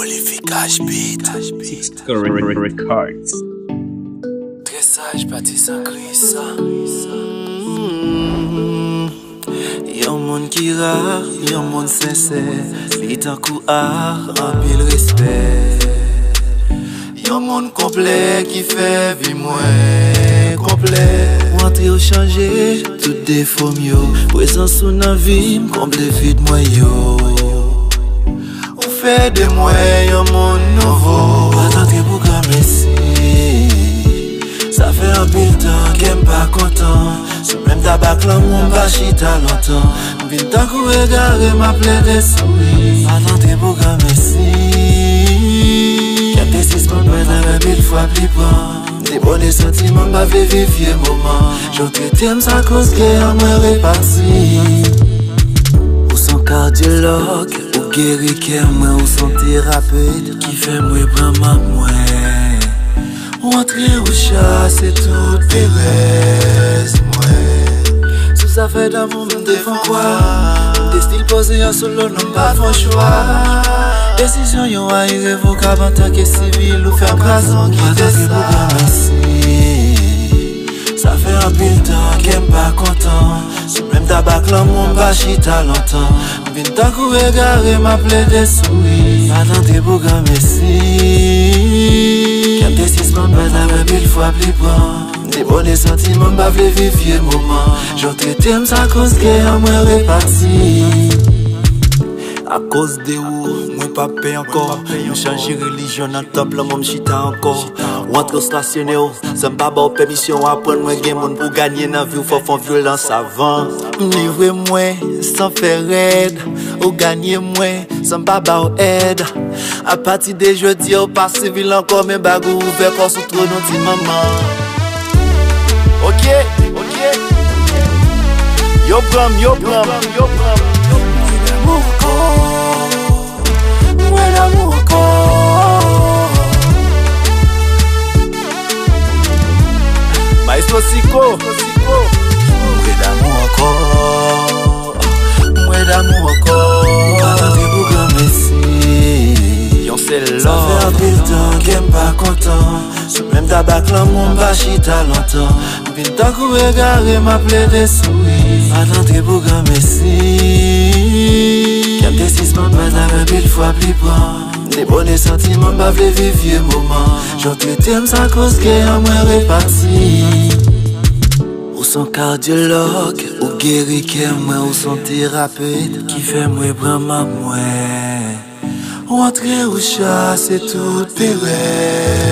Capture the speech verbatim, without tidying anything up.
Amplifikaj Beat. Six Current Records. Trè saj, pati san kris. Yon moun ki ra, yon moun sensè, li tankou a, anpil respè. Yon moun konplè ki fè vi mwen konplè. Ou antre, ou chanje tout defo m yo. Prezans ou nan vi m konble vid mwen yo. Ou fè de mwen yon moun nouvo. Mwen antre pou granmesi. Sa fè anpil tan kè m pa kontan. Sou menm tabak lanmou m pa chita lontan. M vin tankou egare, m ap plede souri. Mwen antre pou granmesi. Kè m te sispann pè nan anpil fwa pli pran. M te bone santiman, m pa vle viv vye moman. Jan w trete m sa koz kè an mwen repati. Ou s on kadyològ, ou geri kè mwen, ou s on terapet ki fè m repran manm mwen. Ou antre, ou chase tout perèz mwen. Sou zafè damou m te fè on kwa. M te stil poze an solo, non m pa fè on chwa. Desizyon yo a irevokab antanke sivil, ou fè m kraze on kite sa. Mwen antre pou granmesi. Sa fè anpil tan kè m pa kontan. Sou menm tabak lanmou m pa chita lontan. M vin tankou egare, m ap plede souri. Mwen antre pou granmesi. Kè m te sispann pè nan anpil fwa pli pran. M te bone santiman, m pa vle viv vye moman. Jan w trete m sa koz kè an mwen repati. Akoz de ou, mwen pa pè ankò. M chanje relijyon nan tanp lan, mwen m chita ankò. Ou antre, ou stasyone w. San m pa ba w pèmisyon, w aprann mwen gen moun pou ganye nan vi w, fò w fè on vyolans avan. M livre mwen san fè rèd, ou ganye mwen san m pa ba w èd. Apati de jodi a, ou pa sivil ankò, men bag ou ouvè kò sou twòn yon ti manman. Ok, ok. Yo pran m, yo pran m, yo pran m. Mwen damou ankò. Mwen damou ankò. Maestro Siko. Mwen damou ankò. Mwen damou ankò. Mwen antre pou granmesi. Yon sèl lòv. Sa fè anpil tan kè m pa kontan. Sou menm tabak lanmou m pa chita lontan. M vin tankou egare, m ap plede souri. Mwen antre pou granmesi. Kè m te sispann pè nan anpil fwa pli pran. M te bone santiman, m pa vle viv vye moman. Jan w trete m sa koz kè an mwen repati. Ou s on kadyològ, ou geri kè mwen, ou s on terapet ki fè m repran manm mwen. Ou antre, ou chase tout perèz.